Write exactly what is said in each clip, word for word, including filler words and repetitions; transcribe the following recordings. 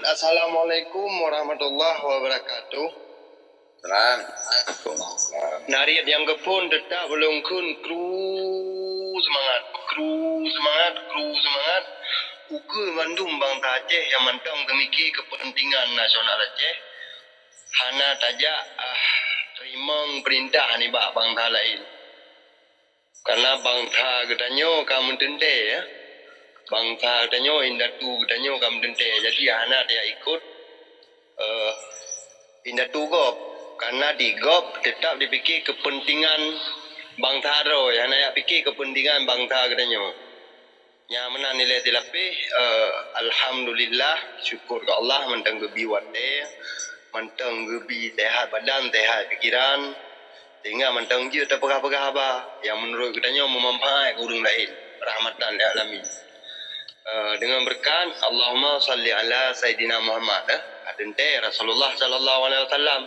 Assalamualaikum warahmatullahi wabarakatuh. Salam. Nariet nyang geuphon teutap ulôn kheun kru seumangat, kru seumangat, kru seumangat. Ukeue bandum bansa Aceh nyang mantong teumiki keupeuntingan nasional Aceh, hana tajak, ah, teurimong peurintah nibak bansa laén. Karena bansa geutanyoe ka meuteuntée, ya. Bansa geutanyoe, indatu geutanyoe ka meuteuntée. Jadi, hana tajak ikot, eh, indatu gob. Karena di gob teutap jipike keupeuntingan bansa droe, hana jak pike keupeuntingan bansa geutanyoe. Nyang meunan ilée dilapeh, eh, alhamdulillah, syukur keu Allah mantong geubi watée, mantong geubi sehat badan, sehat pikiran, sehingga mantong jeuet tapeugah-peugah haba nyang meunurot geutanyoe meumanfaat keu ureuëng laén, rahmatan lil alamin. Eh, deungon beureukat, Allahumma salli ala Sayyidina Muhammad, eh, ateuntée Rasulullah sallallahu alaihi wasallam.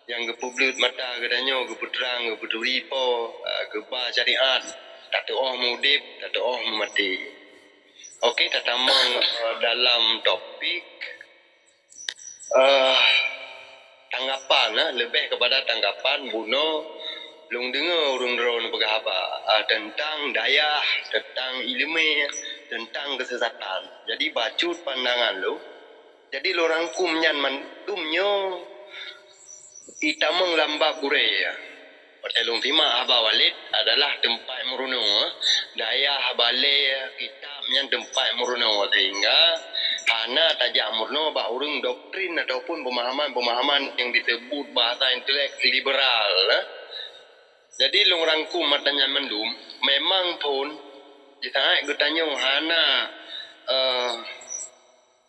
Nyang geupeubleuet mata geutanyoe, geupeutrang, geupeuturi po, eh, geuba syariat, tateuoh meuudeb, tateuoh meumaté. Oke, tatamong, eh, dalam topik, eh, tanggapan, eh, leubeh keupada tanggapan bunoe lôn deungoe ureuëng droe neupeugah haba, eh, teuntang dayah, teuntang iéleumé, teuntang keusesatan. Jadi, bacut pandangan lôn. Jadi, lôn rangkum nyan mandum nyoe itamong lam bab gurée. Watée lôn simak haba Walid adalah teumpat meurunoe, dayah balée kitab nyan teumpat meurunoe, sehingga hana tajak meurunoe bak ureuëng doktrin ataupun peumahaman-peumahaman nyang disebut bahasa intelek liberal, eh. Jadi, lôn rangkum mata nyan mandum, memang phon di saát geutanyoe hana, eh,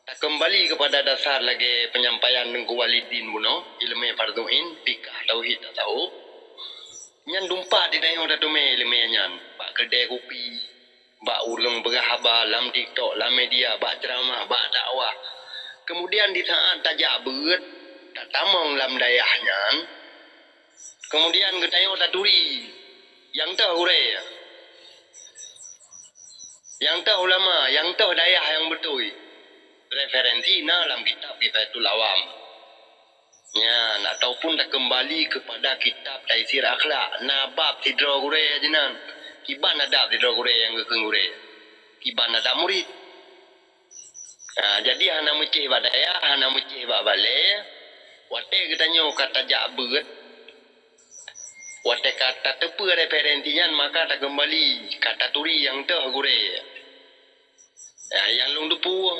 takeumbali keupada dasar lagée peunyampaian Teungku Walidin bunoe, iéleumé fardhu ain, fikah, tauhid, tasawuf. Nyan dumpat di tanyoe tateumé iéleumé nyan, bak keudée kupi, bak ureuëng peugah haba lam TikTok, lam media, bak ceuramah, bak dakwah. Keumudian di saát tajak beuet, tatamong lam dayah nyan, keumudian geutanyoe taturi, nyang toh gurée, nyang toh ulama, nyang toh dayah nyang beutôi. Referensi na lam kitab Kifayatul Awam. Nyan, ataupun takeumbali keupada kitab Taisir Akhlak, na bab sidroe gurée jinan. Kiban adab sidroe gurée nyang geukheun gurée. Kiban adab murit. Ha, jadi hana meucéh bak dayah, hana meucéh bak balée. Watée geutanyoe ka tajak beuet, watée ka tateupeue referensi nyan, maka takeumbali ka taturi nyang toh gurée. Ya, nyang lôn teupeue,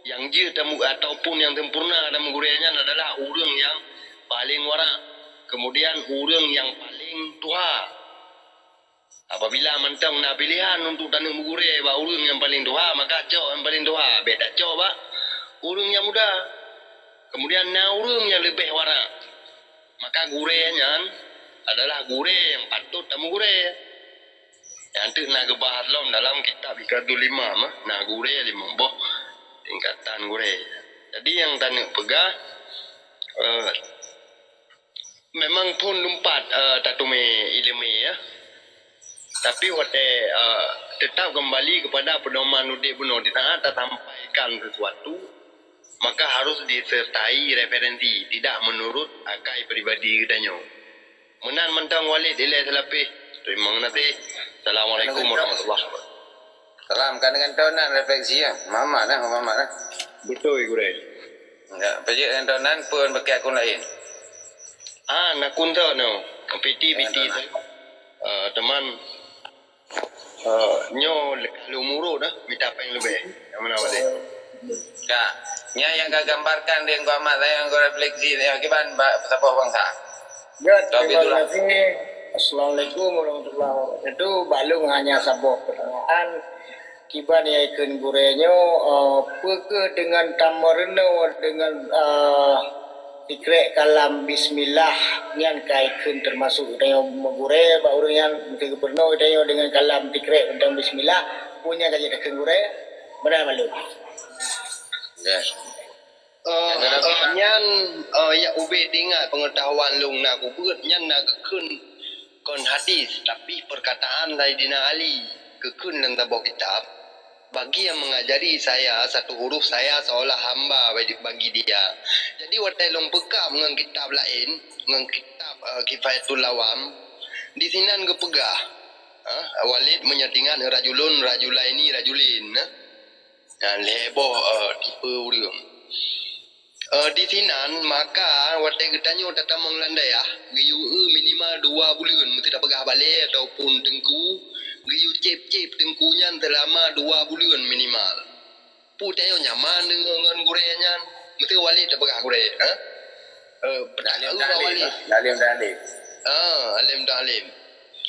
nyang jeuet tamu-, ataupun nyang sempurna tameugurée nyan adalah ureuëng nyang paleng warak, keumudian ureuëng nyang paleng tuha. Apabila mantong na piléhan untuk taneuk meugurée bak ureuëng nyang paleng tuha, maka cok nyang paleng tuha, bék tacok bak ureuëng nyang muda. Keumudian na ureuëng nyang leubeh warak, maka gurée nyan adalah gurée nyang patot tameugurée. Nyan teuk na geubahas lom dalam kitab Iqadul Imam, eh, na gurée limong boh tingkatan gurée. Jadi nyang taneuk peugah, eh, memang phon lumpat, eh, tateumé iéleumé, ya. Tapi watée, eh, teutap keumbali keupada peudoman udeb bunoe di saát tasampaikan sesuatu, maka harus disertai referensi, tidak menurut akai pribadi geutanyoe. Meunan mantong Walid ilée seulapeh. Terima kasih. Assalamualaikum warahmatullahi wabarakatuh. Salam, ka deungon toh nan refleksi, ya? Mamat, eh, Mamat, eh. Beutôi, gurée. Ya, peujeuet ngon toh nan, peue beuki akun laén? Ah, nakun toh no. Piti, piti. Ah, teuma, eh, nyoe leuka lôn murot dah, mita péng leubeh. Nyang mana Walid? Ka. Nyan nyang ka gambarkan di Teungku Amat, saya nyang refleksi, nyang kiban ba-, saboh bansa. Ya, terima kasih. Assalamualaikum warahmatullahi wabarakatuh. Bak lôn hanya saboh pertanyaan. Kiban nyang ikheun gurée nyoe, eh, peu kheueh deungon tameurunoe deungon, eh, tikrek kalam bismillah nyan ka ikheun teumasuk geutanyoe meugurée bak ureuëng nyan, mungken geupeurunoe geutanyoe deungon kalam tikrek teuntang bismillah, peue nyan ka jeuet takheun gurée, meunan bak lôn. Ya. Eh, nyan, eh, nyang ubé teuingat peungeutahuan lôn na keubeuet, nyan na geukheun kon hadis, tapi peurkataan Saidina Ali geukheun lam saboh kitab. Bagi yang mengajari saya satu huruf, saya seolah hamba bagi, bagi dia. Jadi watèe lôn peukab ngon kitab laén, ngon kitab, eh, Kifayatul Awam, di sinan geupeugah, eh, Walid meunyoe teuingat rajulun, rajulaini, rajulin, eh. Dan lhèe boh, eh, tipe ureueng. Eh, di sinan, maka watèe geutanyoe tatamong lam dayah, geuyue minimal dua buleuen, meuseuti tapeugah balè ataupun teungku, geuyue cép-cép teungku nyan seulama dua buleuen minimal. Peue tanyoe nyaman deungon gurèe nyan, meuseuti Walid tapeugah gurèe, ha? Eh, alim taklim, Walid. Alim taklim. Ah, alim taklim.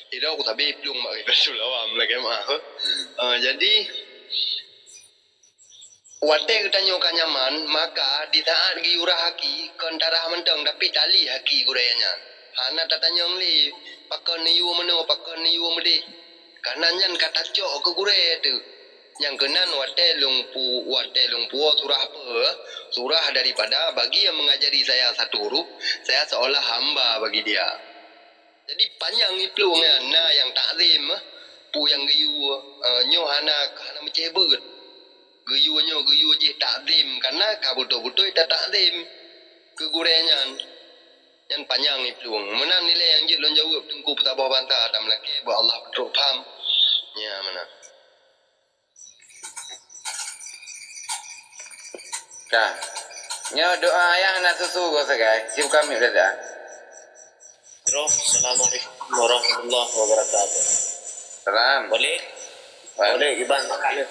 Tidak, aku tapi plueng mak kita sulah awam lagi mah. Ah, jadi, watèe geutanyoe ka nyaman, maka di saat geuyue rhah aki, kon tarhah mantong, tapi talèh aki gurèe nyan. Hana tatanyong lé, pakon neuyue meunoe, pakon neuyue meudéh. Kareuna nyan ka tacok keu gurèe teuh. Nyang keunan watèe lôn pu-, watèe lôn puwoe surah peue? Surah daripada bagi yang mengajari saya satu huruf, saya seolah hamba bagi dia. Jadi panyang iplueng nyan, na nyang takzim, eh, peue nyang geuyue, eh, nyoe hana, hana meucebeuet. Geuyue nyoe, geuyue jih takzim, kareuna ka beutôi-beutôi tatakzim keu gurèe nyan. Nyan panyang iplueng. Meunan ilèe nyang jeuet lôn jaweueb Teungku Peutabôh Bansa, dan meulakèe bak Allah peutrok pham. Nya meunan. Ka. Nyoe doa ayah na susu goe sagai. Sibuka mic dah. Bro, assalamualaikum warahmatullahi wabarakatuh. Salam. Boleh? Boleh. Boleh, Iban, makan ni.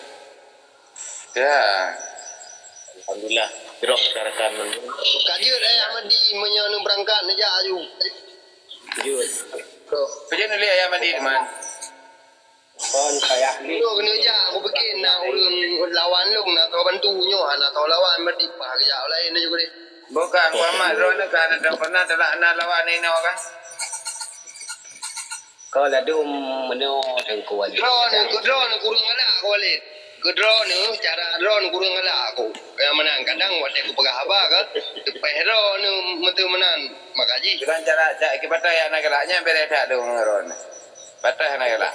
Ya. Alhamdulillah. Bro, rakan-rakan mandum. Ka jeuet, eh, Ahmadi, meunyoe neubeurangkat, neujak aju. Jeuet. Bro. Peue jeuet neuliek ayah Ahmadi, teman? Kon payah ni. Lôn keuneuk jak, aku pikir na ureueng lawan lôn, na soe bantu nyoe, hana soe lawan, berarti pah geujak laén laju deh. Bukan, Muhammad, droeneuh ka na pernah teulah na lawan inoe kan? Kau ladum meunoe Teungku Walid. Droeneuh, keu droeneuh kureueng galak aku Walid. Keu droeneuh, cara droeneuh kureueng galak aku. Nyang meunan kadang watèe kupeugah haba kan, teupèh droeneuh meuteu meunan. Maka jih. Bukan cara, ca-, kiban patai hana galak nyan beda that lôn ngon droeneuh. Patai hana galak.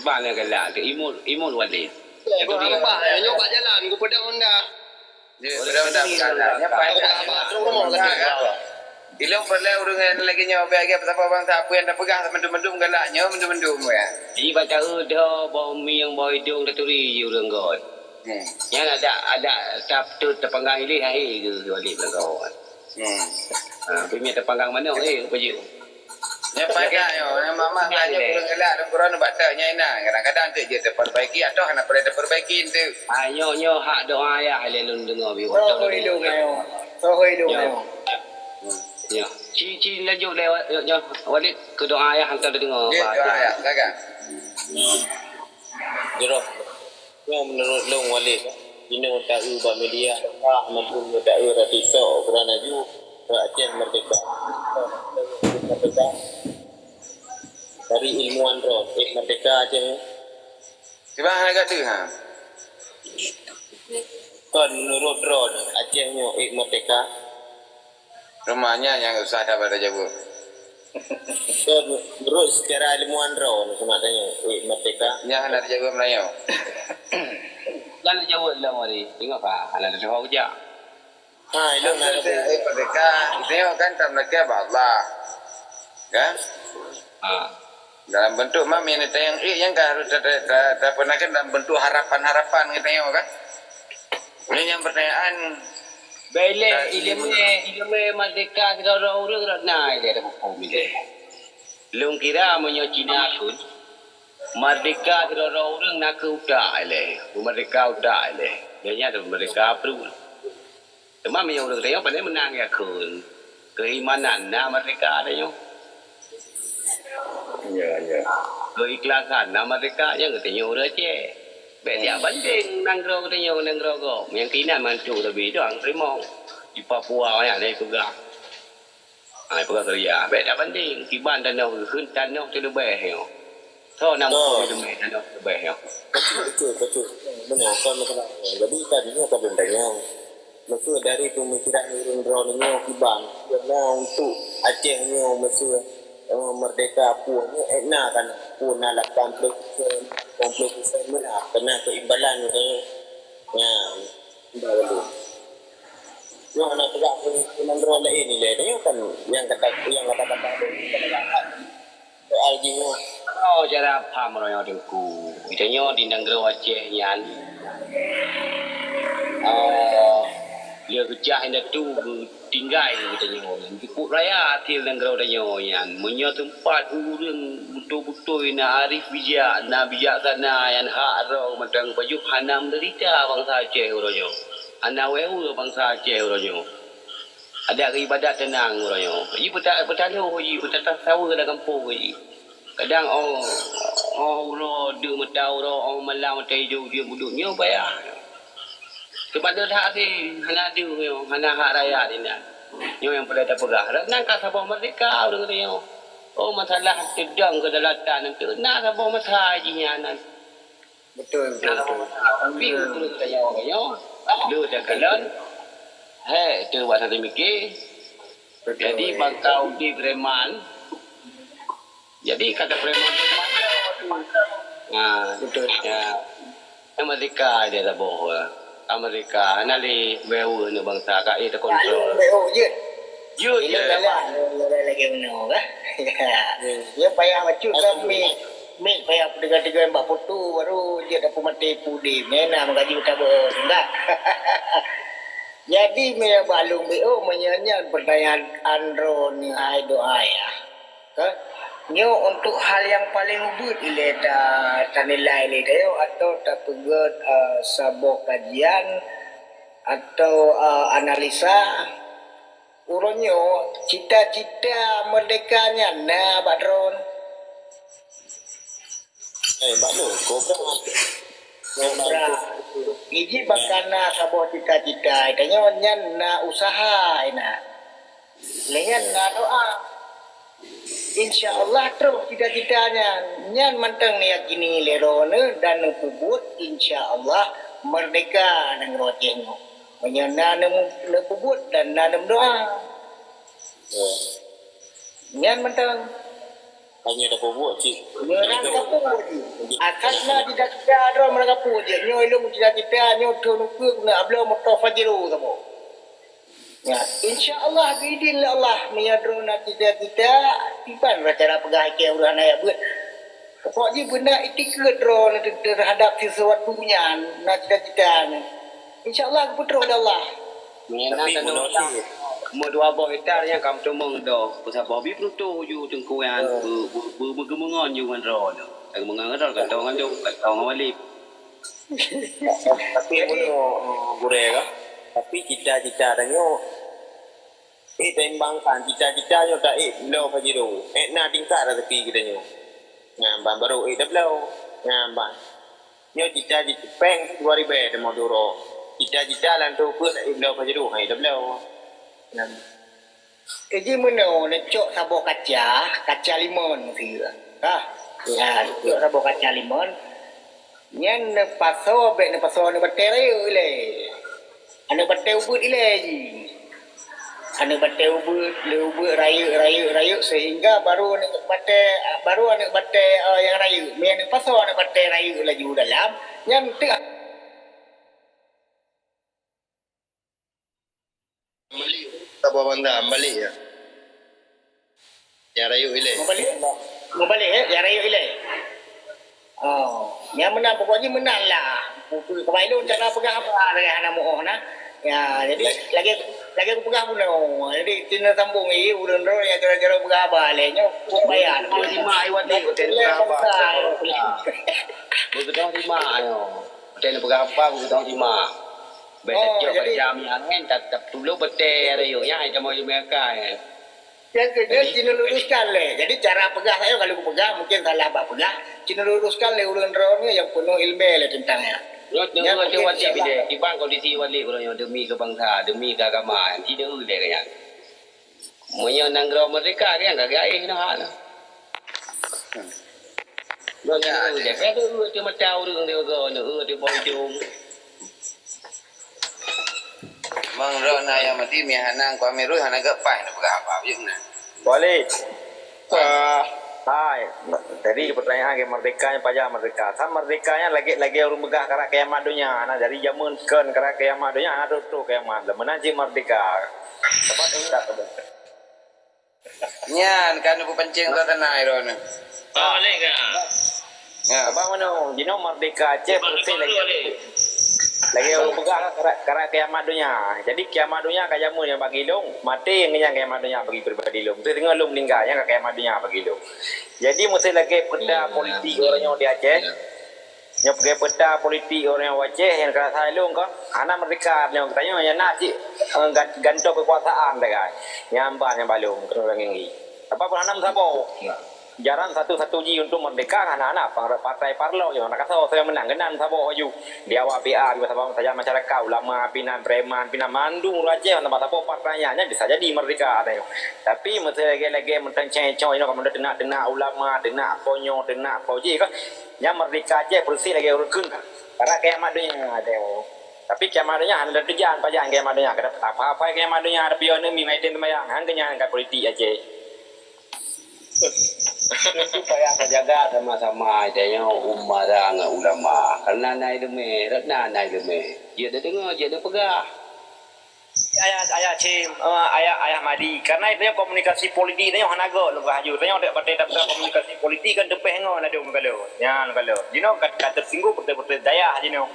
Bang nyang galak tu, imut, imut Walid. Eh, bang, bang, nyoe bak jalan, kupeudong Honda. Ya, peudong Honda, bukan Honda. Nyan pakai. Aku bak abah, terus rumah lagi. Ilong peureulèe ureueng nyang lagèe nyoe, biar-biar saboh bansa, peue nyang tapeugah, mendum-mendum galak nyoe, mendum-mendum, ya. Di bak taeu dho, bau mieng, bau idong, taturi ureueng göt. Hmm. Nyan ada, ada sab tut tapanggang ilèe, hai, ke, Walid, bak kau. Hmm. Ha, peue nyang tapanggang manok, eh, apa je? Nyan pakat nyoe, nyan mamak nyan nyoe kureueng galak, kureueng bak teuh nyan inan. Kadang-kadang teuk jeuet tapeurbaiki, atawa hana peureulèe tapeurbaiki enteuk. Ah, nyoe, nyoe hak doa ayah lé lôn deungoe. Soe hôi lôn nyoe? Soe hôi lôn nyoe? Nyoe. Ci, ci lanjut lé, nyoe, nyoe. Walid keu doa ayah hantom deungoe. Jeuet doa ayah, silakan. Jroh. Nyoe meunurot lôn Walid, inoe taeu bak media, maupun taeu rot TikTok, keureuna ju, bak Aceh merdeka. Merdeka. Dari ilmuwan droe, eh, merdeka Aceh. Siban hana gata, ha? Kon meunurot droe, Aceh nyoe, eh, merdeka. Rumoh nyan nyang usah saban tajaweueb. So, meunurot secara ilmuwan droe, sama tanya, weh, merdeka. Nyan hana tajaweueb Meulayu. Kan tajaweueb lom hari, tengok ka, hana tatuho kejak. Ha, ilong hana tajaweueb merdeka. Tengok kan, tamerdeka bak Allah. Kan? Ha. Dalam bentuk ma, mie tayang, eh, nyang ka harus ta-, ta-, ta-, tapeunahkan dalam bentuk harapan-harapan, tengok kan? Ini yang pertanyaan. Bèk ilèe, ilèe, ilèe merdeka sidroe-droe ureueng rot na ilèe dah huköm ilèe. Lôn kira meunyoe Cina kheun, merdeka sidroe-droe ureueng na keu utak ilèe, merdeka utak ilèe. Lheueh nyan merdeka pruet. Teuma meunyoe ureueng tanyoe pandai meunang ya kheun. Keuimanan na merdeka tanyoe. Ya, ya. Keuikhlasan na merdeka nyang geutanyoe ureueng Aceh. Bèk jak bandeng nanggroe geutanyoe ngon nanggroe gob. Nyang keuinan mantuk leubeh dong teurimong. Di Papua nyan lé peugah. Ha, peugah keureuja. Bèk jak bandeng. Kiban tanoh geukheun tanoh teuleubeh nyoe. Soe nyang meuteumèe tanoh teuleubeh nyoe? Betul, betul, betul. Benar, soe meuteumèe. Jadi, tadi nyoe ka lôn tanyong. Meuseu dari pemikiran ureueng droeneuh nyoe kiban, na untuk Aceh nyoe meuseu, eh, merdeka peue nyoe, eh, na kan, peue na lapan ploh persen, Lapan puluh persen meulah keunan keuimbalan tu. Nyan, imbal dulu. Nyoe hana peugah keu, keu nanggroe laén ilée. Nyoe kan nyang kata, nyang kata-kata tu, soal jih nyoe. Oh, cara paham uroe nyoe Teungku. Geutanyoe di nanggroe Aceh nyan, oh, lheueh geucah indatu geutinggai geutanyoe. Cukup raya até nanggroe tanyoe nyan. Meunyoe teumpat ureuëng beutôi-beutôi na arif bijak, na bijaksana nyang hak droe mantong pajoh hana meudeurita bansa Aceh uroe nyoe. Hana weue bansa Aceh uroe nyoe. Adak ibadat teunang uroe nyoe. Ji peuta-, peutaloh ji, peutatah saweue lam gampông ji. Kadang oh, oh uroe deuek mata uroe, oh malam mata ijo ujeuen budok nyoe payah. Sebab neuhak asai, hana deuh nyoe, hana hak rakyat inan. Nyoe nyang peureulée tapeugah. Rot nan ka saboh merdeka ureuëng nyoe. Oh, masalah teudong kedaulatan, na saboh masa jih nyan. Betul, betul, betul. Tapi ureuëng tanyoe nyoe, le takalon. Hei, tu bak sabe miké. Betul. Jadi, bangka udép preman. Jadi, kata preman-preman. Ha, betul. Ya. Amerika dia saboh. Amerika, hana lé weue-weue bansa, ka ék takontrol. Beok jeuet. Jeuet, jeuet. Lagée meunoe, kan? Ya. Ya, payah bacut kan, mik. Mik payah peudeugan-deugan bak foto, baru jeuet dapeumaté pudé. Mena meugaji beutaboh, enggak? Jadi, meunyoe bak lôn B O, meunyoe nyan pertanyaan droeneuh hai doa ya. Kan? Nyoe untuk hal nyang paleng ubit ilée ta-, tanilai lé tanyoe atau tapeugét, eh, saboh kajian atau, eh, analisa. Uroe nyoe cita-cita merdeka nyan na bak droeneuh. Eh, bak lôn, kobra. Kobra. Iji bak kana saboh cita-cita, tanyoe nyan na usaha, na. Lé nyan na doa. Insya Allah troh cita-cita nyan. Nyan mantong neuyakini lé droeneuh dan neupeubuet, insya Allah merdeka nanggroe Aceh nyoe. Meunyoe na neu-, neupeubuet dan na neumeudoa. Ya. Nyan mantong. Hanya dah peubuet cit. Nyan dah peubuet cit. Asai na cita-cita droe meurangkapeue jih. Nyoe ilong cita-cita, nyoe thon ukeue keuneuk abloe moto Pajero saboh. Ya, insya Allah, biidin Allah, meunyoe droe na cita-cita, kiban cara peugah ikée ureuëng hana jak beuet. Pokok jih beuna itikeuet droe teuhadap sesuatu nyan, na cita-cita nyan. Insya Allah, geupeutroh lé Allah. Tapi meunyoe cit, umur dua boh hektar nyan ka meuteumong doh, peusaboh bi peunutoh ju teungku nyan, beu-, beu-, beu-, beugeumeugon ju ngon droe. Geumeugon ngon droe, gantong ngon jong, gantong ngon walib. Tapi jadi, meunyoe, eh, gurée kah? Tapi cita-cita tanyoe, eh, taimbangkan cita-cita nyoe ta ék bloe Pajero. Ék na tingkat rezeki geutanyoe. Nyan ban baru ék tabloe. Nyan ban. Nyoe cita-cita péng dua ribée teuma duro. Cita-cita lantu peuet ta ék bloe Pajero, hai tabloe. Nyan. Iji meunoe neucok saboh kaca, kaca limon sira. Hah? Ya, neucok saboh kaca limon. Nyan neupasoe, bék neupasoe aneuk batée rayeuk ilée. Aneuk batée ubit ilée jih. Aneuk batée ubit, lé ubit rayeuk, rayeuk, rayeuk sehingga baru aneuk batée, baru aneuk batée, eh, nyang rayeuk. Meunyoe neupasoe aneuk batée rayeuk laju dalam, nyan teuh Meubalek, saboh banda, meubalek ya. Nyang rayeuk ilée. Meubalek, meubalek, eh, nyang rayeuk ilée. Oh, nyang meunan pokok jih meunan lah. Pu-, pu-, keubah ilôn cara peugah haba lagée hana muoh na. Ya, jadi lagée, lagée kupeugah bunoe. Jadi, cina sambung, eh, ureuëng droe nyang cara-cara peugah haba lé nyoe, payah. Terima, Iwan, ni, hotel peugah haba. Beutôi terima, ayo. Watée neupeugah haba, beukeudong teuma. Bék tacok bacam nyang laén, ta-, tatulok batée rayeuk nyan, ai tamong di Amerika nyan. Nyang keudua, ci neuluruskan lé. Jadi, cara peugah sayoe, kalau kupeugah, mungken salah bak peugah. Ci neuluruskan lé ureuëng droeneuh nyang peunoh iéleumé lé teuntang nyan. Nyoe, nyoe, nyoe, nyoe, Walid, kiban kondisi Walid uroe nyoe demi keu bansa, demi keu agama, ci neueu lé nyan. Meunyoe nanggroe merdeka, nyan ka geuaéh nyoe hak nyoe. Nyoe nyan, nyoe, nyoe, nyoe, nyoe, mata ureuëng nyoe, nyoe, nyoe, nyoe, bawah idong. Mang Rona yang mati, mi hana kuami ruh, hana gak pai, nak peugah apa, yuk, nah. Walid. Ah, Hai, jadi pertanyaan ke merdeka nyan pajan merdeka. Sa merdeka nyan lagèe, lagèe ureueng peugah karab kiamat donya. Nah, jadi jameun kon karab kiamat donya, hana trok-trok kiamat. Meunan cit merdeka. Sebab tu tak. Nyan kan peupancing suasana droeneuh. Oh, lé ka. Ya. Sebab meunoe, jinoe merdeka Aceh bersih lagèe, lagèe ureueng peugah karab, karab kiamat donya. Jadi kiamat donya ka jameun nyan bagi lôn, maté nyan kiamat donya bagi pribadi lôn. Beutôi teungoh lôn meuninggai, nyan ka kiamat donya bagi lôn. Jadi meusti lagèe peta politik uroe nyoe di Aceh. Nyoe peuget peta politik uroe nyoe Aceh nyang ka rasa lôn kon. Hana merdeka nyoe, geutanyoe nyang na cit, eh, gan-, gantoe keukuasaan sagai. Nyan ban nyang balom keuneuk ureueng tinggi. Tapi pun hana meusaboh. Jalan satu-satu jih untuk merdeka hana-hana, partai parlo nyoe, hana kasoe soe nyang meunang, keunan meusaboh laju. Di awak B A, di saboh saja masyarakat, ulama, pinan, preman, pinan, mandum ureueng Aceh, hana meusaboh partai nyan, nyan bisa jadi merdeka, katanya. Tapi meusti lagèe-lagèe meuteun ceng-ceng inoe, ka mandum teunak-teunak ulama, teunak po nyoe, teunak po jih, kan? Nyan merdeka Aceh bersih lagèe ureueng kheun. Karab kiamat donya, katanya. Tapi kiamat donya hana teujan pajan kiamat donya. Kada apa-apa kiamat donya, tapi nyoe mi maitem seumayang, hana keunyan ka politik Aceh. Itu payah tajaga sama-sama, tanyoe umara ngon ulama. Karena na ileumèe, rot na na ileumèe. Jeuet tadeungoe, jeuet tapeugah. Ayah, ayah Cim, eh, ayah, ayah Madi. Karena itu nyoe komunikasi politik tanyoe hana göt lôn peugah laju. Tanyoe dek batèe tapeugah komunikasi politik kan teupeh ngon ladôm kalau. Nyan kalau. Jinoe ka, ka teusinggung beutôi-beutôi dayah jinoe.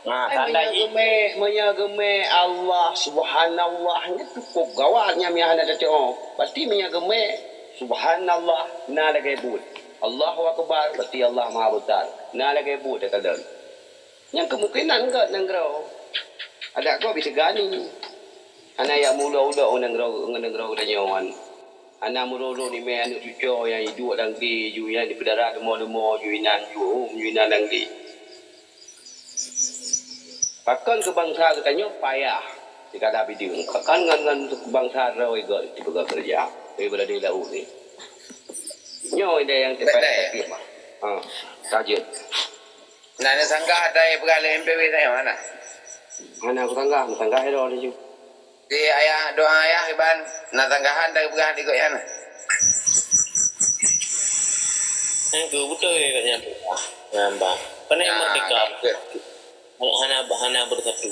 Nah, tanda meunyoe i- geumè, meunyoe geumè Allah subhanallah nyan cukup gawat nyan meuhana tacok. Berarti meunyoe geumè subhanallah na lagèe buet. Allahu akbar berarti Allah Maha Besar. Na lagèe buet takalon. Nyan kemungkinan göt nanggroe. Adak gob bisa gani. Hana yak mulo-ulo nanggroe, nanggroe geutanyoe nyan. Hana meuroro nimè aneuk cuco nyang iduek lam gé ju nyan dipeudara leumo-leumo ju inan ju hom ju inan lam gé. Pakon keu bansa geutanyoe payah sikada bideung. Pakon ngon, ngon bansa droe göt dipeugah keureuja. Daripada di laôt ni. Nyoe idéh nyang tepat sakét mah. Ha, sajeut. Nah, neusanggah ata peugah lé M P W saya mana? Hana kusanggah, neusanggah ero laju. Di ayah doa ayah iban na sanggahan dari peugah di gok yana. Nyang tu beutôi kat nyan tu. Nyan bah. Pane merdeka. Hana, hana bersatu.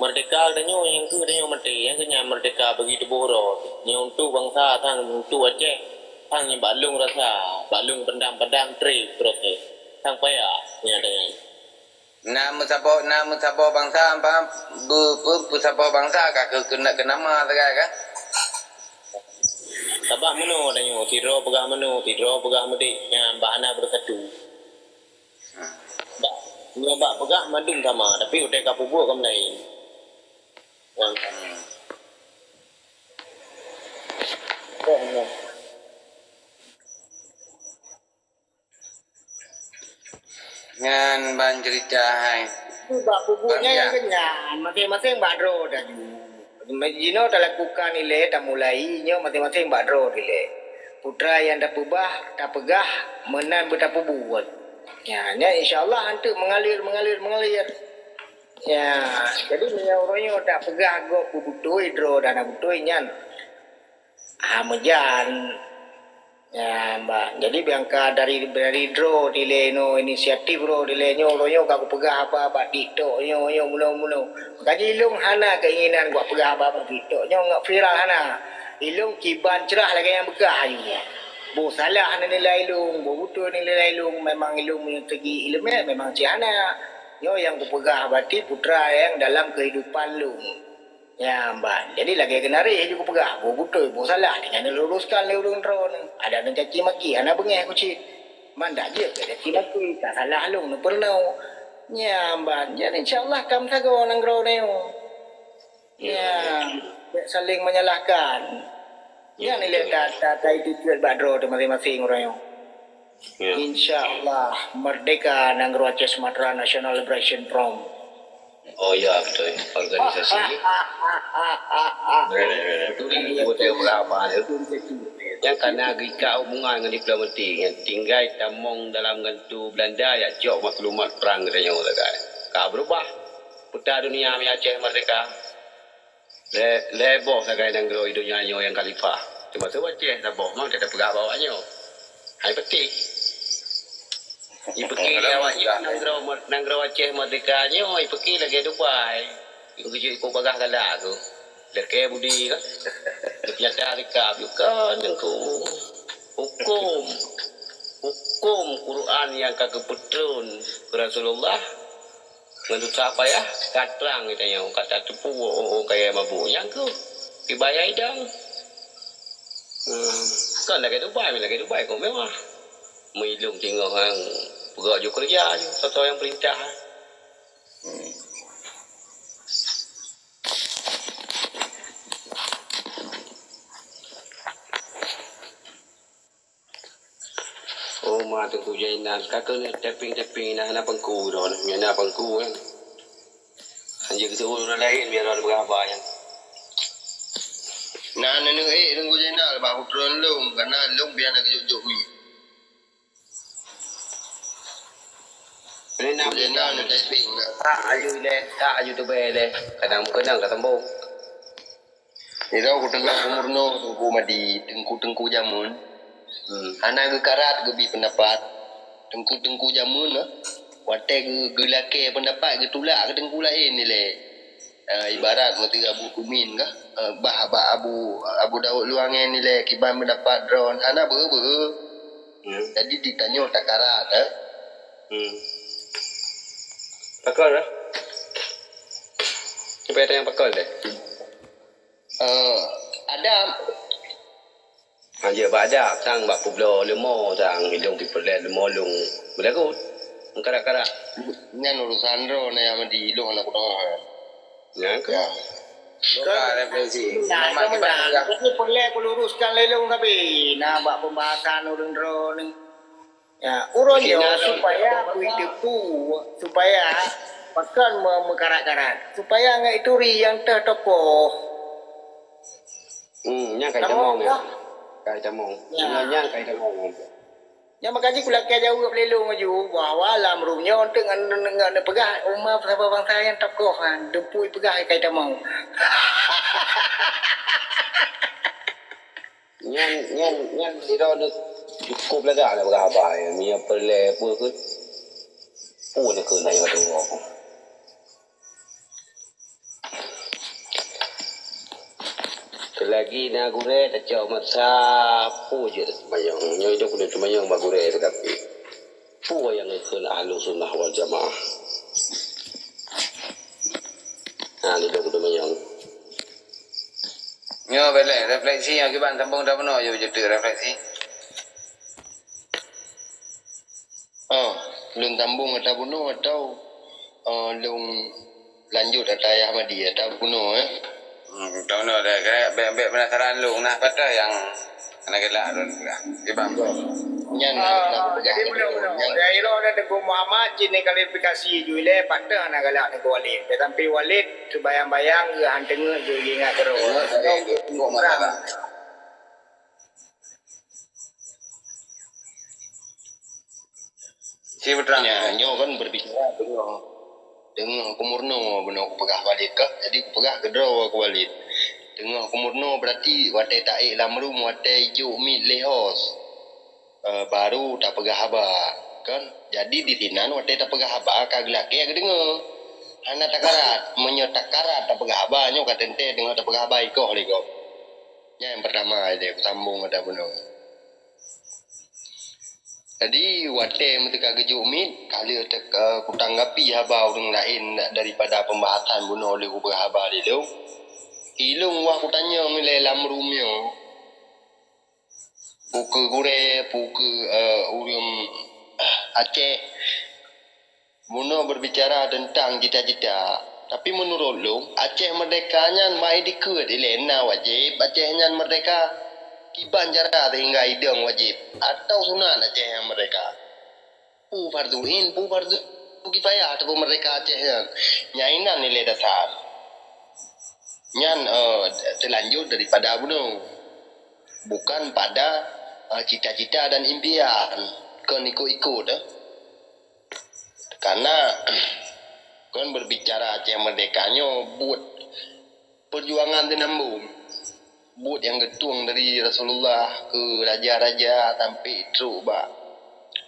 Merdeka geutanyoe nyang keu geutanyoe maté, nyang keu nyan merdeka bagi tuboh droe. Nyoe untuk bansa sang untuk Aceh, sang nyang bak lôn rasa, bak lôn pandang-pandang tré proses. Sang payah nyan dengan. Na meusaboh, na meusaboh bansa, paham? Be-, be-, peusaboh bansa ka keu-, keu-, keu nama sagai kan? Sabab meunoe tanyoe, sidroe peugah meunoe, sidroe peugah meudik, nyan bah hana bersatu. Nyoe bak peugah mandum sama, tapi watèe ka peubuet ka meulaén. Nyan ban cerita hai. Bak peubuet nyan nyang keunyan, maséng-maséng bak droe taju. Jinoe talakukan ilèe, tamulai nyoe maséng-maséng bak droe ilèe. Putra nyang tapeubah, tapeugah, meunan beutapeubuet. Ya, nyan insya Allah hanteuk mengalir, mengalir, mengalir. Ya, jadi meunyoe uroe nyoe tapeugah gob beubeutôi droe dan hana beutôi nyan. Ha meujan. Ya, bah. Jadi biangka dari, dari droe dilèe nyoe, inisiatif droe dilèe nyoe, uroe nyoe ka kupeugah haba bak TikTok nyoe, nyoe, meunoe, meunoe. Maka jih lôn hana keinginan kupeugah haba bak TikTok nyoe ngon viral hana. Ilôn kiban crah lagèe nyang beukah nyoe. Boh salah neunilai lôn, boh beutôi neunilai lôn, memang ilôn meunyoe segi ileumèe memang cit hana. Nyoe nyang kupeugah berarti putra nyang dalam keuhidupan lôn. Nyan ban. Jadi lagèe keunaréh ju kupeugah, boh beutôi, boh salah, tinggai neuluruskan lé ureueng droeneuh. Adak neucaci maki, hana beungèh kucit. Man dak jeuet caci maki, ka salah lôn neupeurunoe. Nyan ban. Jadi insya Allah ka meusagoe nanggroe nyoe. Ya, bèk saling menyalahkan. Nyan ilèe ta, ta, ta-attitude bak droe teuh maséng-maséng uroe nyoe. Ya. Insya Allah, merdeka nanggroe Aceh Sumatra National Liberation Front. Oh ya, beutôi. Organisasi. Beutôi, beutôi, beutôi. Nyang kana geuikat hubungan ngon diplomatik, nyang tinggai tamong dalam gantu Belanda, jak cok maklumat prang geutanyoe sagai. Ka beurubah. Peta dunia mi Aceh merdeka. Lhèe, lhèe boh sagai nanggroe di donya nyoe nyang khalifah. Teumasok Aceh saboh, mang teupeugah bak awak nyoe. Hai peuti. Ipeuki lé awak nyoe nanggroe, nanggroe Aceh Merdeka nyoe ipeuki lagèe Dubai. Geujok iko bagaih galak tu. Lagèe budi kan. Nyata sikap juga nengku. Hukum. Hukum Quran nyang ka geupeutron keu Rasulullah. Ngon susah payah, ka trang geutanyoe, ka tateupeue oh, oh, kaya mabuk. Nyang keuh, dibayar idang. Hmm. Kon lagèe Dubai, lagèe Dubai kok mewah. Meulông singoh nyang peugah ju keureuja ju, soe-soe nyang peurintah. Hmm. Oh, ma Teungku Jainal, ka keuneuk tapping-tapping na, na pangku droe, na pangku kan. Anjing keu ureueng laén biar droe beurapa nyan. Na neuneuk ék Teungku Jainal, bah utroe lôn, kana lôn biar na geujok-jok mi. Teungku Jainal na tapping na. Tak aju lé, tak aju teubai lé. Kadang meukeunong ka sambung. Sidroe kuteungoh kumeurunoe Teungku Madi, teungku-teungku jameun. Hmm. Hana geukarat geubi peundapat. Teungku-teungku jameun, eh, watèe geu-, geulakèe peundapat geutulak keu teungku laén ilèe. Eh, ibarat meuseu Abu Tumin kah, eh, bah, bah Abu, Abu Daud Luwangén ilèe kiban peundapat droen. Hana beu-beu. Hmm. Jadi ditanyoe takarat, eh. Hmm. Pakon lah. Supaya tanyong pakon deh. Eh, Adam. Hanjeuet bak Adam, sang bak peubloe leumo, sang ilông pipeureulèe leumo lông beulagut. Meukarat-karat. Nyan urusan droe na nyang di ilông aneuk droe. Nyan ka. Ya. Buka refleksi. Nah, memang itu kita benar. Jadi peureulèe kuluruskan lé lông tapi na bak pembahasan ureueng droe ni. Ya, uroe nyoe supaya kuiteupeue, supaya pakon me-, meukarat-karat, supaya ngat ituri nyang teuh tokoh. Hmm, nyan kai tamong, ya. Kai tamong. Ya. Nyan, nyan kai tamong. Nyan makajih kulakèe jaweueb lé lôn laju bahwa lam rumoh nyoe teuk ngon, ngon, ngon peugah umat saboh bansa nyang tokoh, ha, deumpui peugah kai tamong. Nyan, nyan, nyan sidroe cukôp lagak na peugah haba nyan. Meunyoe peureulèe peue keuh, peue na keuh na nyang teuwoe. Seulagi na gurèe tacok masa, peue jeuet teumanyong. Nyoe idong keuneuk teumanyong bak gurèe teukapi. Peue nyang geukheun Ahlussunnah wal Jamaah? Ha, nidong teumanyong. Nyoe bèk lé, refleksi nyang kiban sambung dah bunoe, yue jeuet refleksi. Oh, lôn sambung ata bunoe atau, eh, lôn lanjut ata Yah Madi ata bunoe, eh? Hmm, ata bunoe deh. Bèk, bèk penasaran lôn nah, pat nyang hana galak lôn peugah. Kiban. Nyan, ah, na jadi peugah bunoe, bunoe. Nyan. Ya, ilo ada Teungku Muhammad, cit ni klarifikasi ju ilèe, pat hana galak Teungku Walid. Sampai Walid, seubayang-bayang, geuhanteungeut, geuingat keudroe. Teungku Muhammad. Ci peutrang. Nyan, nyoe kan berbicara teungoh, teungoh kumeurunoe bunoe kupeugah Walid kah. Jadi kupeugah keudroe keu Walid. Teungoh kumeurunoe berarti watèe taék lam rumoh, watèe ijok miet lé hos. Eh, baru tapeugah haba, kan? Jadi disinan watèe tapeugah haba ka geulakèe geudeungoe. Hana takarat. Meunyoe takarat tapeugah haba, nyoe ka teuntèe teungoh tapeugah haba ikoh lé gob. Nyan nyang peurtama, jadi kusambong ata bunoe. Jadi, watèe meuteuka geujok miet, ka lheueh teuka kutanggapi haba ureueng laén daripada pembahasan bunoe lheueh kupeugah haba lé lôn. Ilôn wah kutanyong ilèe lam rumoh, peu keuh gurèe, peu keuh, eh, ureueng Aceh. Bunoe berbicara tentang cita-cita. Tapi meunurot lôn, Aceh merdeka nyan mai dikeue ilèe na wajéb Aceh nyan merdeka. Kiban cara sehingga idong wajéb atau sunat Aceh nyan merdeka. Peu fardhu ain, peu fardhu kifayah ateueh merdeka Aceh nyan. Nyan inan ilèe dasar. Nyan, eh, teulanjut daripada bunoe. Bukan pada, eh, cita-cita dan impian. Kon ikot-ikot, eh. Karena kon berbicara Aceh merdeka nyoe buet perjuangan teunambong. Buet nyang geutueng dari Rasulullah keu raja-raja sampai trok bak,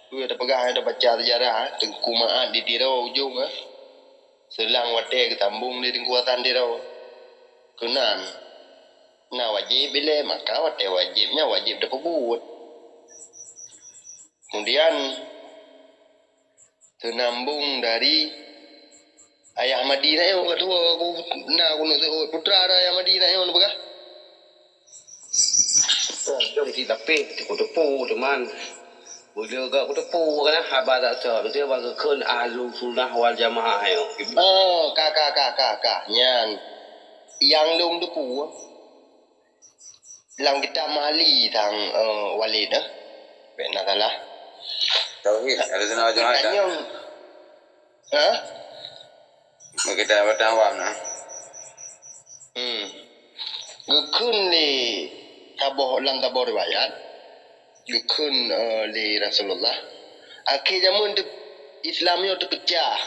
peue tapeugah, tabaca sejarah, Teungku Ma'at di Tiro ujong, eh. Seulang watèe geusambong lé Teungku Hasan Tiro. Keunan, na wajéb ilèe, maka watèe wajéb nyan wajéb tapeubuet. Kemudian, teunambong dari Ayah Madi na nyoe, ka tuwo ku na keuneuk seuôt putra Ayah Madi na nyoe neupeugah. Tapi kuteupeu teuma. Beudeungoe kuteupeu kana haba that soe, beutôi bak geukheun Ahlussunnah wal Jamaah nyoe. Oh, ka, ka, ka, ka, ka. Nyan nyang lôn teupeu. Lam kitab Mahali sang, eh, Walid, eh. Bèk na salah. Tauhid, Ahlussunnah wal Jamaah. Tanyong. Ha? Bak kitab Batang Awam na. Hmm. Geukheun lé saboh, lam saboh riwayat, geukheun, eh, lé Rasulullah. Akhé jameun teu-, Islam nyoe teupeucah.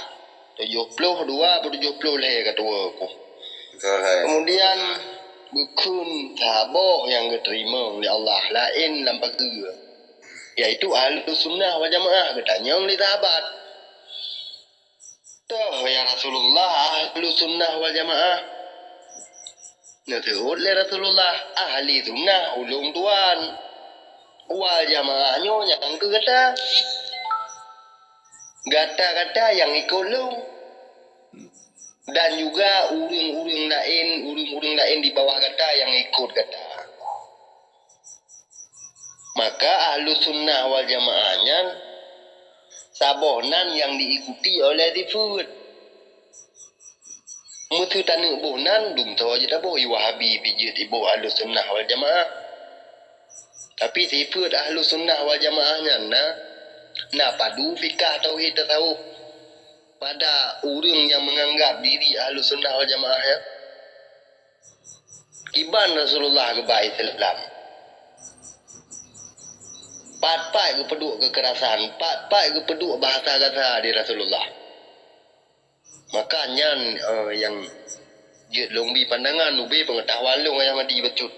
Tujoh ploh dua atau tujoh ploh lhèe ka tuwo ku. Betul, hai. Kemudian, geukheun saboh nyang geuteurimong lé Allah laén lam pageue, yaitu Ahlussunnah wal Jamaah, geutanyong lé sahabat. Toh, ya Rasulullah, Ahlussunnah wal Jamaah? Neuseuôt lé Rasulullah, ahli sunnah ulôn tuan. Wal Jamaah nyoe nyang keu gata. Gata-gata nyang ikot lôn. Dan juga ureueng-ureueng laén, ureueng-ureueng laén di bawah gata nyang ikot gata. Maka Ahlussunnah wal Jamaah nyan saboh nan nyang diikuti oleh sifeuet. Meuseu taneuk boh nan, dumsoe jeuet taboh, i Wahabi pih jeuet iboh Ahlussunnah wal Jamaah. Tapi sifeuet Ahlussunnah wal Jamaah nyan na, na padu fikah, tauhid, tasawuf pada ureueng nyang menganggap diri Ahlussunnah wal Jamaah nyan. Kiban Rasulullah geuba Islam. Pat-pat geupeuduek keukerasan, pat-pat geupeuduek bahasa gata di Rasulullah. Maka nyan, eh, nyang jeuet lôn bi pandangan, ubé peungeutahuan lôn Ayah Madi bacut.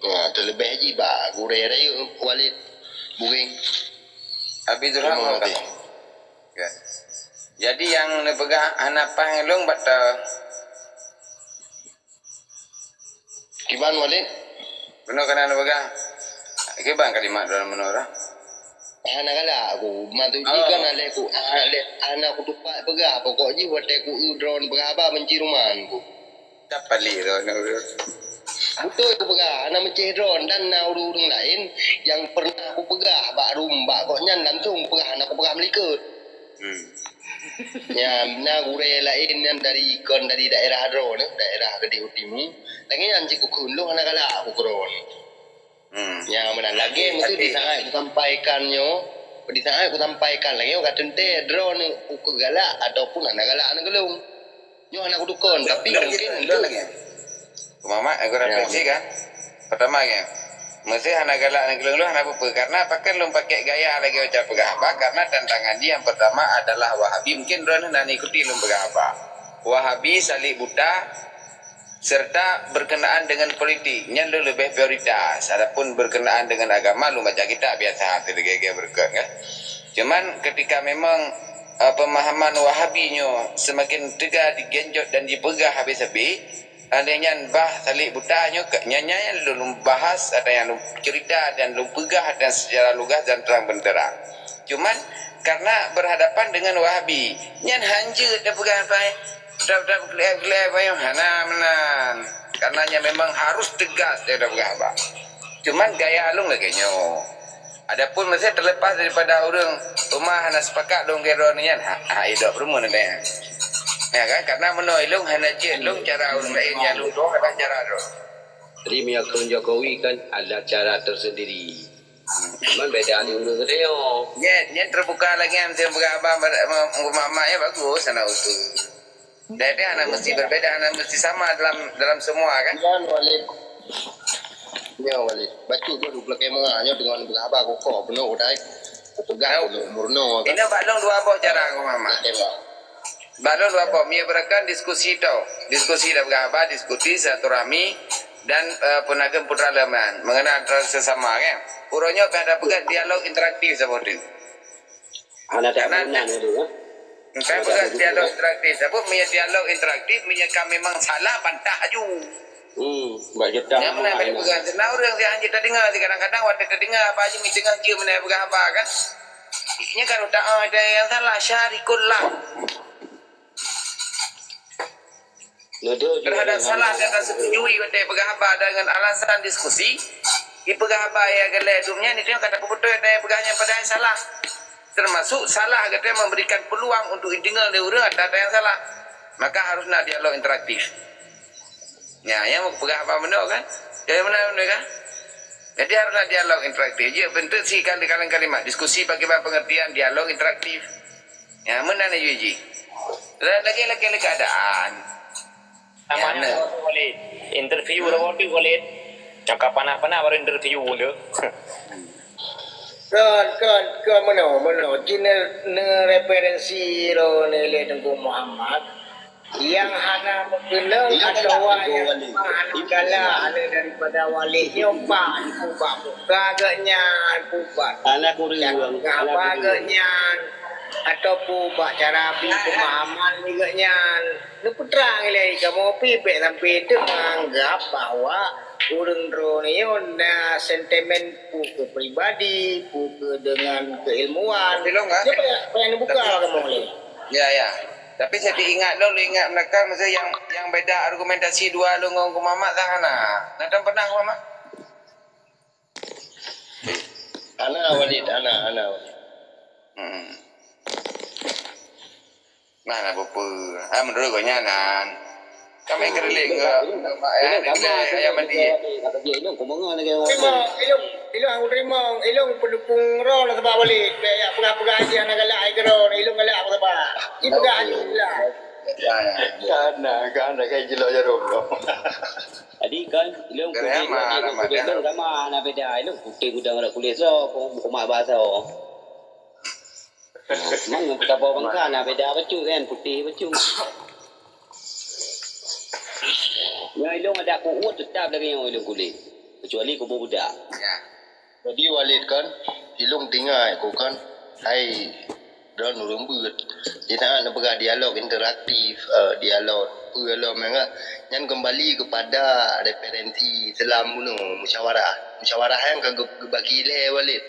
Ha, teuleubeh jih bak gurèe rayeuk Walid Bugeng. Habib Zurham. Terima kasih. Oke. Jadi nyang neupeugah hana paih lôn batal. Kiban Walid? Beuna kana neupeugah. Kiban kalimat dalam menurah. Hana galak aku. Maksud jih kan, oh, lé ku, ah, lé, hana kutupat peugah. Pokok jih watèe ku eu droe neupeugah haba, benci ruman ku. Tapali droe. Beutôi kupeugah, hana meucéh droe, dan na ureueng-ureueng laén nyang pernah kupeugah bak rum, bak gobnyan langsung kupeugah, hana kupeugah meulikot. Hmm. Ya, na gurèe laén nyan dari, kon dari daerah droeneuh, daerah Geudeh Timu. Lagèe nyan cit kukheun, lôn hana galak kukheun. Hmm. Ya, meunan lagèe meutu di saat kusampaikan nyoe, di saat kusampaikan lagèe nyoe ka teuntèe droeneuh ukeue galak ataupun hana galak aneuk lôn. Nyoe hana kutukon, tapi mungkin lôn lagèe. Muhammad, aku refleksi kan. Pertama kan, mesti hana galak aneuk lôn, lôn hana peue-peue. Karena pakon lôn pakai gaya lagèe macam peugah haba, karena tantangan jih yang pertama adalah Wahabi. Mungkin droeneuh na ikuti lôn peugah haba. Wahabi salib buta serta berkenaan dengan politik, nyan lôn leubeh prioritas. Adapun berkenaan dengan agama, lôn baca kitab biasa, teudeugah-gah berkat kan. Cuman ketika memang, eh, pemahaman Wahabi nyoe semakin teuga digenjot dan dipeugah habéh-habéh, lagèe nyan bah salib buta nyoe ka, nyan, nyan lôn bahas, ada nyang lôn cerita dan lôn peugah dan secara lugas dan terang benderang. Cuman karena berhadapan dengan Wahabi, nyan hanjeuet tapeugah apa, eh? Dap-dap gleh-gleh payah hana meunan. Karena nyan memang harus tegas dia dah peugah haba. Cuman gaya lôn lagèe nyoe. Adapun meusti terlepas daripada ureueng rumah hana sepakat lôn keu droeneuh nyan, ha, ha, idok peureumeun ada. Ya kan? Karena meunoe lôn hana cit lôn cara ureueng laén nyan lôn tuh hana cara droe. Jadi menyokong Jokowi kan ada cara tersendiri. Cuman beda di ureueng geutanyoe. Nyan, nyan terbuka lagi, mesti peugah abang pada ma-, ma-, mak-mak ya bagus sana usul. Jadi hana mesti berbeda, hana mesti sama dalam, dalam semua kan? Nyan Walid. Nyan Walid. Bacut dulu belakang meuah nyoe dengan peugah abang kukoh penuh dai. Peugah murno kan. Ini bak lôn dua boh cara ku mama. Belakang meuah. Bak lôn dua boh, mie berakan diskusi tau. Diskusi dah peugah abang, diskusi silaturahmi. Dan, eh, peunakhon putra leuman mengenai antara sesama, kan? Uroe nyoe ka ada peugah dialog interaktif saboh tu. Hana ada. Karena agunan tu, ya. Kan peugah dialog interaktif. Saboh meunyo dialog interaktif, meunyo ka memang salah, bantah aju. Hmm, bak jeuet. Nyang meunan ka dipeugah. Nah, ureueng siat hanjeuet tadeungoe, kadang-kadang watèe tadeungoe, apa aja mi teungoh jeuet meunan peugah haba, kan? Nyan kan utak, oh, ada yang salah, syarikul lah. Terhadap salah dan tak setujui watèe peugah haba dengan alasan diskusi, ipeugah haba ya gelé dum nyan itu yang kata kebetulan dan peugah nyan padahal salah. Termasuk salah kata memberikan peluang untuk didengar oleh orang ada yang salah. Maka harus nak dialog interaktif. Ya, yang peugah haba benar kan? Jadi mana benar kan? Jadi harus nak dialog interaktif. Ya, bentuk si kalimat diskusi bagaimana pengertian dialog interaktif. Ya, meunan laju jih. Lagèe-lagèe keadaan. Namanya Walid. Interview Walid. Nyang ka panak-panak baru interview le. Kon, kon, kon meunoe, meunoe. Cina ne referensi lo ne le Teungku Muhammad. Yang hana meukeunong atawa yang hana galak daripada Walid nyoe, Pak, ipeubak muka geuh nyan, ipeubak cara geuhaba geuh nyan, ataupun bak cara peumahaman geuh nyan. Neupeutrang ilèe kamoe pih bèk sampai teuk menganggap bahwa ureueng droeneuh nyoe na sentimen peue keu pribadi, peue keu dengan keilmuan. Nyoe payah, payah neubuka kamoe lé. Ya, ya. Tapi saya ingat lôn, lôn ingat meunakal masa yang, yang beda argumentasi dua lôn ngon Guru Mamat dah hana. Nah, dan pernah Guru Mamat? Hana Walid, hana, hana Walid. Hmm. Nah, nah, apa-apa. Ah, menurut gobnyan nan. Kami keurilek ke, ayah mandi. Terima, ilung, ilung aku terima, ilung pendukung Ron lah sebab Walid. Kayak peugah-peugah aja hana galak ai ke Ron, ilung galak apa sebab. Ini peugah aja lah. Ya, ya. Kan, kan, kan, kan, jelok jarum tu. Jadi kan, ilung kulit, kulit, kulit, ilung sama, na beda. Ilung putih gudang kulit so, kumat bahasa. Memang nyang peutabah bangsa na beda bacut kan, putih bacut. Nyoe ilung adak kuwuet teutap lagèe nyoe ilung kulét, keucuali kubu budak. Ya. Jadi Walid kan, ilung tinggai ku kan, hai droen ureueng beuet. Di saat neupeugah dialog interaktif, eh, dialog peue lom nyan kan, nyan kembali kepada referensi Islam bunoe, musyawarah. Musyawarah nyan ka geu-, geubagi lé Walid.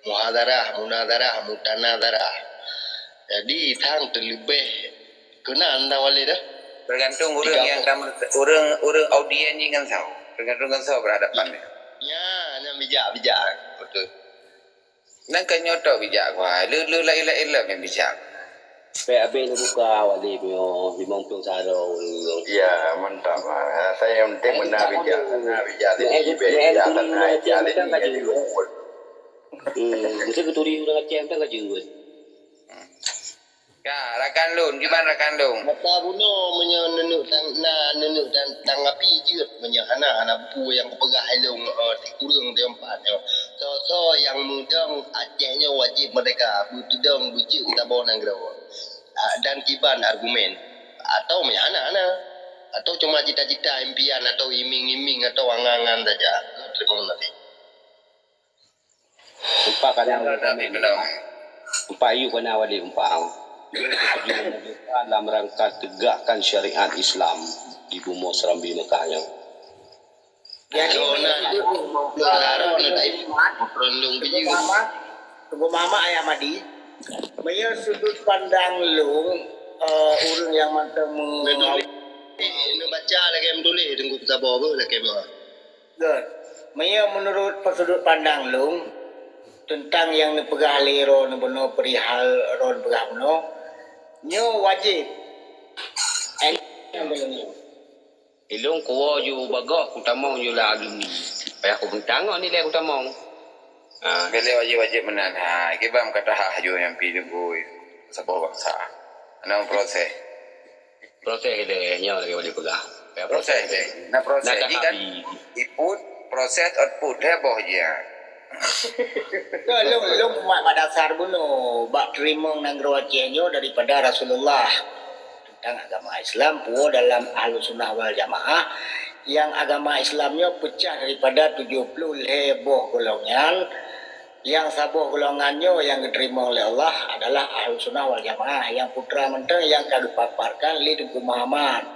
Muhadharah, munadharah, mutanadharah. Jadi, sang teuleubeh keunan tang Walid dah. Tergantung ureueng nyang tam-, ureueng, ureueng audien jih ngon soe. Tergantung ngon soe berhadapan. Ya, nyan bijak, bijak. Betul. Nyan kan nyoe toh bijak kuai. Le, le laén-laén lom nyang bijak. Pek abéh neubuka Walid nyoe, limong ploh saro ureueng. Ya, mantap lah. Saya yang penting beuna bijak. Beuna bijak sini, bijak sana, bijak sini. Hmm, mesti keuturi ureueng Aceh mantong ka jeuet. Ka, rakan lôn, kiban rakan lôn. Mata bunoe meunyoe neuneuk tang-, na neuneuk tang-, tanggapi jeuet, meunyoe hana, hana peue nyang kupeugah ilôn, eh, sikureueng teumpat nyoe. Soe-soe nyang meudong Aceh nyoe wajéb merdeka, beuteudong beujeuet saboh nanggroe. Ah, dan kiban argumen. Atau meunyoe hana, hana. Atau cuma cita-cita, impian, atau iming-iming, atau angan-angan saja. Terima kasih. Empat kali. Empat yuk kena wali empat. Dalam rangka tegakkan syariat Islam di bumoe Serambi Mekah nyoe. Jadi, Teungku Mamak, Teungku Mamak Ayah Madi, meunyoe sudut pandang lôn, eh, ureueng nyang mantong me- Neubaca lagèe meutuléh, Teungku, saboh beuh lagèe meuh. Good. Meunyoe meunurot sudut pandang lôn, teuntang nyang neupeugah lé droeneuh bunoe, perihal droeneuh peugah bunoe, nyoe wajéb. Ilôn kuwoe ju bagoe kutamong ju lam alumni. Payah kubeuntang ngon nilai kutamong. Ha. Nilai wajéb-wajéb meunan. Ha, kiban kata hah ju nyang pi lôn saboh bansa. Hana proses. Proses lé, nyoe lagèe ulèe peugah. Proses lé. Nah, proses ni kan input, proses, output, heboh je. Lôn, lôn umat bak dasar bunoe, bak teurimong nanggroe Aceh nyoe daripada Rasulullah. Teuntang agama Islam, puwoe dalam Ahlussunnah wal Jamaah, Nyang agama Islam nyoe peucah daripada tujoh ploh lhée boh golongan. Nyang saboh golongan nyoe nyang geuteurimong lé Allah adalah Ahlussunnah wal Jamaah, nyang putra mantong nyang ka geupaparkan lé Teungku Muhammad.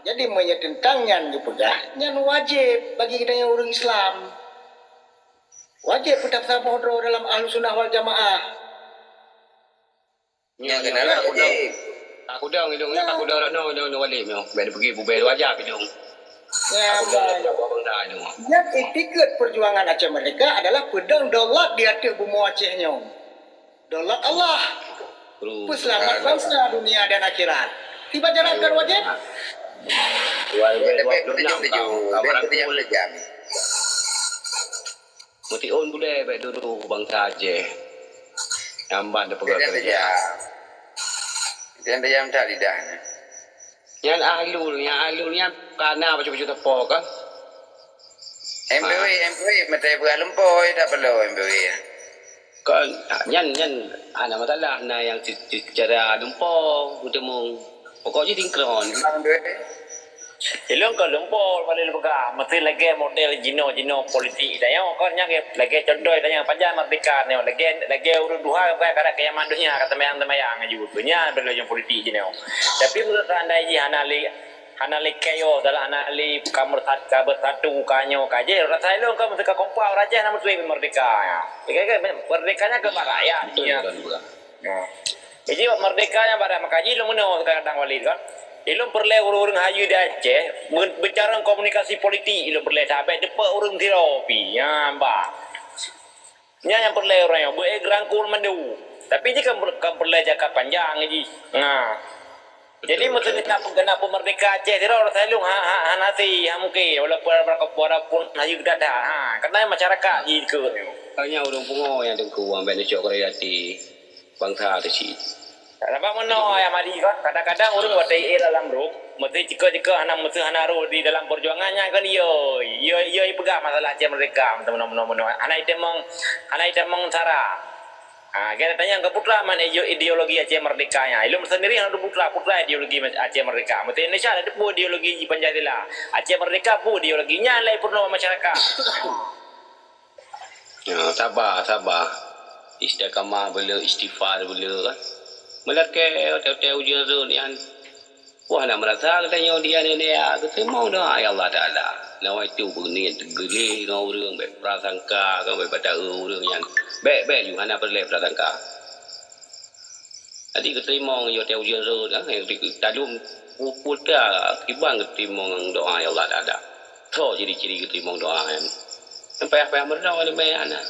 Jadi, meunyoe teuntang nyan geupeugah, nyan wajéb bagi geutanyoe ureuëng Islam. Wajéb beutasaboh droe dalam Ahlussunnah wal Jamaah. Nyoe, nyoe, nyoe, nyoe, nyoe. Takudong idong nyoe, takudong rot nyoe, nyoe, nyoe walek nyoe. Bèk peugah bubé dua jam idong. Ya, takudong rot nyoe, buat bangsa idong. Dan itikad perjuangan Aceh Merdeka adalah peudong daulat di ateueh bumoe Aceh nyoe. Daulat Allah. Peuselamat bangsa dunia dan akhirat. Tiba jalan kan wajib? Dua ribu dua puluh enam, kawan. Meution bulèe bèk dudoe bangsa Aceh. Nyang ban teupeugah keureuja. Meution tajam that lidah nyan. Nyan ahlul, nyan ahlul nyan kana bacut-bacut teupeu kan? M P W, M P W, meutai peugah lumpoe, tak perlu M P W. Kan, nyan, nyan hana masalah, na nyang se-, se-, secara lumpoe, meuteumong. Pokok jih sinkron. Memang duit. Ilong ka lumpoe, paling peugah, meusti lagèe model jinoe-jinoe politik tanyoe, kan nyan lagèe contoh tanyoe, pajan merdeka nyoe, lagèe, lagèe ureueng tuha, bukan kadang kiamat dunia, ka teumayang-teumayang aju, tu nyan bela politik jinoe. Tapi menurut anda jih hana li-, hana lé chaos, dalam hana lé ka bersat-, ka bersatu, ka nyoe, ka jih. Rasa ilong ka meusti ka kompak, ureueng Aceh na meusti merdeka. Ya, kan, kan, merdeka nyan keu bak rakyat. Betul, ya. Tuan Guru. Nah. Jadi, merdeka nyan bak rakyat, maka jih ilong meunoe kadang-kadang Walid kan. Ilong peureulèe ureueng-ureueng hayeue di Aceh, men-, beucarông komunikasi politik ilong peureulèe, sabé teupeu ureueng sidroe pi. Nyan, bah. Nyan nyang peureulèe ureueng nyoe, beu-ék geurangkul mandum. Tapi jih kan per-, kan peureulèe jangka panjang jih. Nah. Jadi, betul, meuteumèe betul. Nak peugeunap peumerdeka Aceh sidroe, rasa ilong ha, ha, hana si, ha, mungkin. Walaupun, walaupun hayeue geudadah. Ha, keunan masyarakat jih dikeue nyoe. Hanya ureueng pungo nyang teungku ambek neucok keuraya até bangsa teuh cit. Sabab meunoe, Ayah Madi, kan, kadang-kadang ureueng watèe éh dalam rhueng, meusti ceukeut-ceukeut hana, meusti hana rôh di dalam peujuangan nyan, kan, yo, yo, yo, ipeugah masalah Aceh Merdeka, meunoe, meunoe, meunoe. Hana itamong, hana itamong sara. Ha, gata tanyong keu putra man ide-, ideologi Aceh Merdeka nyan. Ilong sendiri hana putra, putra ideologi Aceh Merdeka. Meusti Indonesia ada pun ideologi Pancasila. Aceh Merdeka pun ideologi nyan lai peurunoe masyarakat. Ya, saba, saba. Istiqamah bela, istighfar bela, kan. Meulakèe watèe-watèe ujeuen rhot nyan. Wah, na meurasa geutanyoe di aneuk-aneuk geuteurimong doa, ya Allah Taala. Nawaitu beuniet teugeuleh ngon ureueng, bèk prasangka, kan, bèk bataeu ureueng nyan. Bèk, bèk, hana peureulèe prasangka. Jadi geuteurimong watèe ujeuen rhot, kan, talom putra kiban geuteurimong doa, ya Allah Taala. Tho ciri-ciri geuteurimong doa nyan. Payah-payah meurunoe nibak aneuk.